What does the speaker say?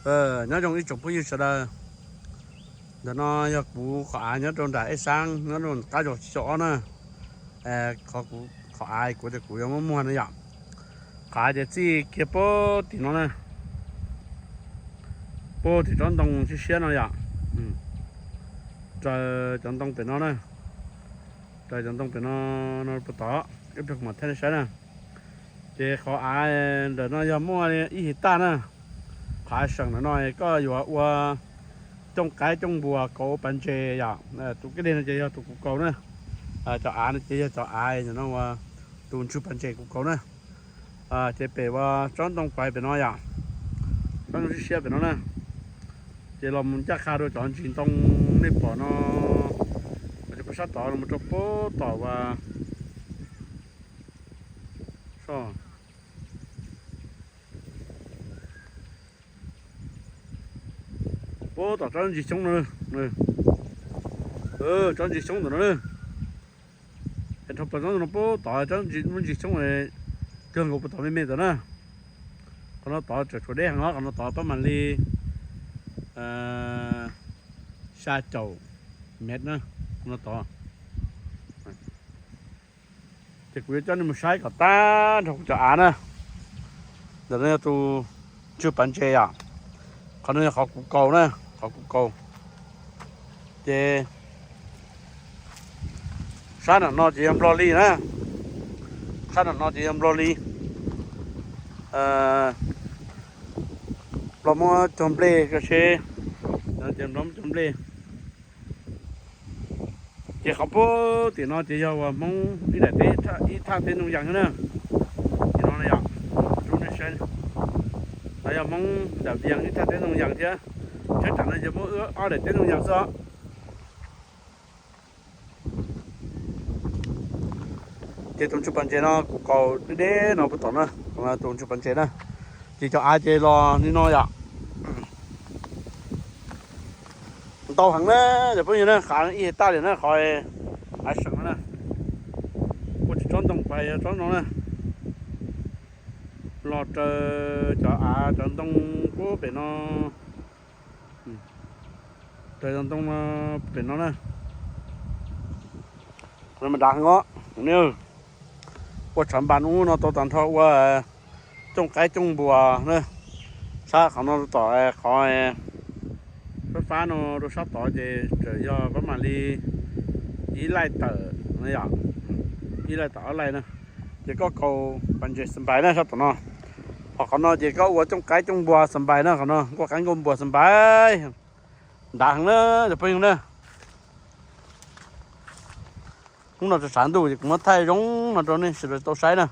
Nyob zoo ib tsoom phooj ywg sawv daws, ntawm no yog kuv qhov av nyob rau nram Ej Xaab nyob rau qab zos Xyo Ob na. Qhov av kuv tias kuv yuav muab muag no yom, qhov av ces txij kiag puag tim no na, puag tim tsob ntoo siab siab no yom, raws cov ntoo pem no na, raws cov ntoo pem no, no puag tod, ib pliag kuv mam thaij nej saib na. Ces qhov av ntawm no yog muaj ib his taj na. Qhov av seem ntawm no koj yuav ua cooj qaib cooj npuas kauv pas ntses yom. Tus kab deg no ces yog tus kuv kaus na, cov av no ces yog cov av no ua tus ntswg pas ntses kuv kaus na. Ces pem ua tsob ntoo pais pem no yom, tsob ntoo siab siab pem no na. Ces los mus ncaj qha rau cov ntsis ntoo nej pom no, cov sab tod los rau puag tom uas puag tom tsob ntsis xyoob no, tsob ntsis xyoob ntawm no. Dhau plaws tsob ntoo no puag tom tsob ntsis xyoob, kawg nkaus puag tom me me tod na. Qhov no tod tseem tshuav deb heev os, qhov no tod pab mam li xya caum mev na, qhov no tod. Ces kuv yuav coj nej mus saib kom tag nrho kuv cov av na. Ntawm no yog tus ntswg pas ntses yom. Qhov no yog qhov kuv kaus na, qhov kuv kaus. Ces sab nram no ces yog nplog li na, sab nram no ces yog nplog li. Nplog muab cog nplej ko seb, ces nplog muab cog nplej. Ces qhov puag tim no ces yog uas Hmoob ib daim teb, ib thaj teb ntoo yas na. Tim no yom, rub nej saib, no yog Hmoob daim vias ib thaj teb ntoo yas thiab. Sab nram no ces muaj ob daim teb ntoo yas xwb. Ces tus ntswg pas ntses no kuv kaus deb deb no puag tom na, tus ntswg pas ntses na. Ces cov av ces los li no yom. Ntau heev na, cov phooj ywg na, qhov ib hais taj li na, qhov av seem na, ua tsis tsob ntoo pais yog tsob no na, los raws cov av cov ntoo puag pem no, raws cov ntoo pem no na. Qhov no mas dav heev os, ua tshav npas ub no tau tag nrho ua cooj qaib cooj npuas na. Sab qhov no tom qhov fab fab no rau sab tod ces tseem yog pab mam li ib laij tawm no yom, ib laij tawm ob laij na. Ces koj kaus pas ntses xas npais na sab tom no, ho qhov no ces koj ua cooj qaib cooj npuas xas npais na, qhov no nkuaj qaib nkuaj npuas xas npais. Dav heev na cov phooj ywg na. Hnub no tshav ntuj ces kuv muab thaij zoo no rau nej sawv daws tau saib na.